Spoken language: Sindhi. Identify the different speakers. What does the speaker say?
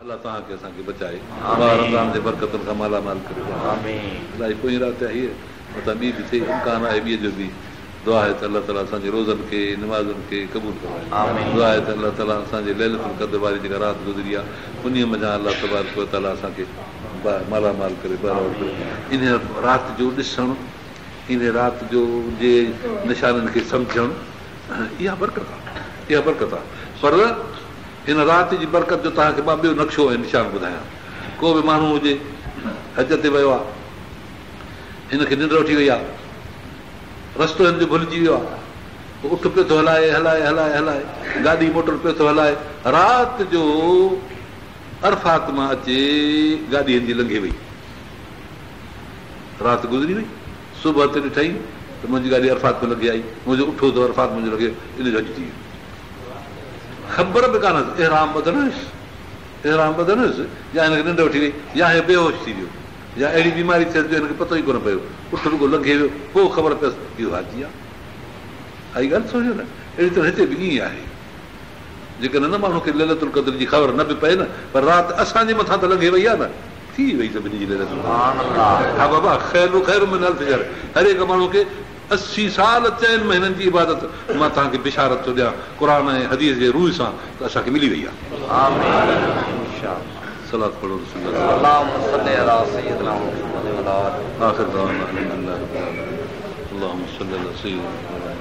Speaker 1: الله توهان کي اسان کي بچائي ماهه رمضان جي برڪتن کان مالا مال ڪري. الائي پوئين رات آهي هيء متان ٻي به ٿئي امڪان آهي ٻيء جو به. دعا آهي ته الله تعاليٰ اسان جي روزن کي نمازن کي قبول فرمائي. دعا آهي ته الله تعاليٰ اسان جي ليلة القدر واري جيڪا رات گذري آهي انهيء منجهان الله تبارڪ وتعاليٰ اسان کي مالا مال ڪري بهره ڪري. انهيء رات جو ڏسڻ انهيء رات جو جي نشانن کي سمجهڻ اها برڪت آهي اها برڪت آهي پر هن رات جي برڪت جو توهان کي مان ٻيو نقشو ۽ نشان ٻڌايان. ڪو به ماڻهو هجي حج تي ويو آهي هن کي ننڊ وٺي وئي آهي رستو هن جو ڀلجي ويو آهي پوء اٺ پيو ٿو هلائي هلائي هلائي هلائي گاڏي موٽر پيو ٿو هلائي رات جو عرفات مان اچي گاڏي هن جي لنگهي وئي رات گذري وئي صبح تي ڏٺائين ته منهنجي گاڏي عرفات ۾ لنگهي آئي منهنجو اٺ ٿو عرفات منهنجو لنگهي ان جو حج ٿي ويو خبر به ڪانه احرام ٻڌل هيس احرام ٻڌل هيس يا هن کي ننڊ وٺي وئي يا هي بيهوش ٿي ويو يا اهڙي بيماري ٿيس جو هن کي پتو ئي ڪونه پيو اٺ رڳو لنگهي ويو پوء خبر پيس اهو حاجي آهي آئي ڳالهه سمجهو نه اهڙي طرح هتي به ائين آهي جيڪڏهن نه ماڻهو کي ليلة القدر جي خبر نه به پئي نه پر رات اسان جي مٿان ته لنگهي وئي آهي نه ٿي وئي سڀني جي ليلة القدر ها بابا خير خير من الف شهر هر هڪ ماڻهو کي 80 سال چئن مهينن جي عبادت مان توهان کي بشارت ٿو ڏيان قرآن ۽ حديث جي روء سان ته اسان کي ملي وئي آهي. صلوات پڙهو رسول الله
Speaker 2: اللهم صل علي سيدنا محمد وعلي آله.
Speaker 1: آخر دعوانا الحمد لله رب العالمين اللهم صل علي سيدنا محمد.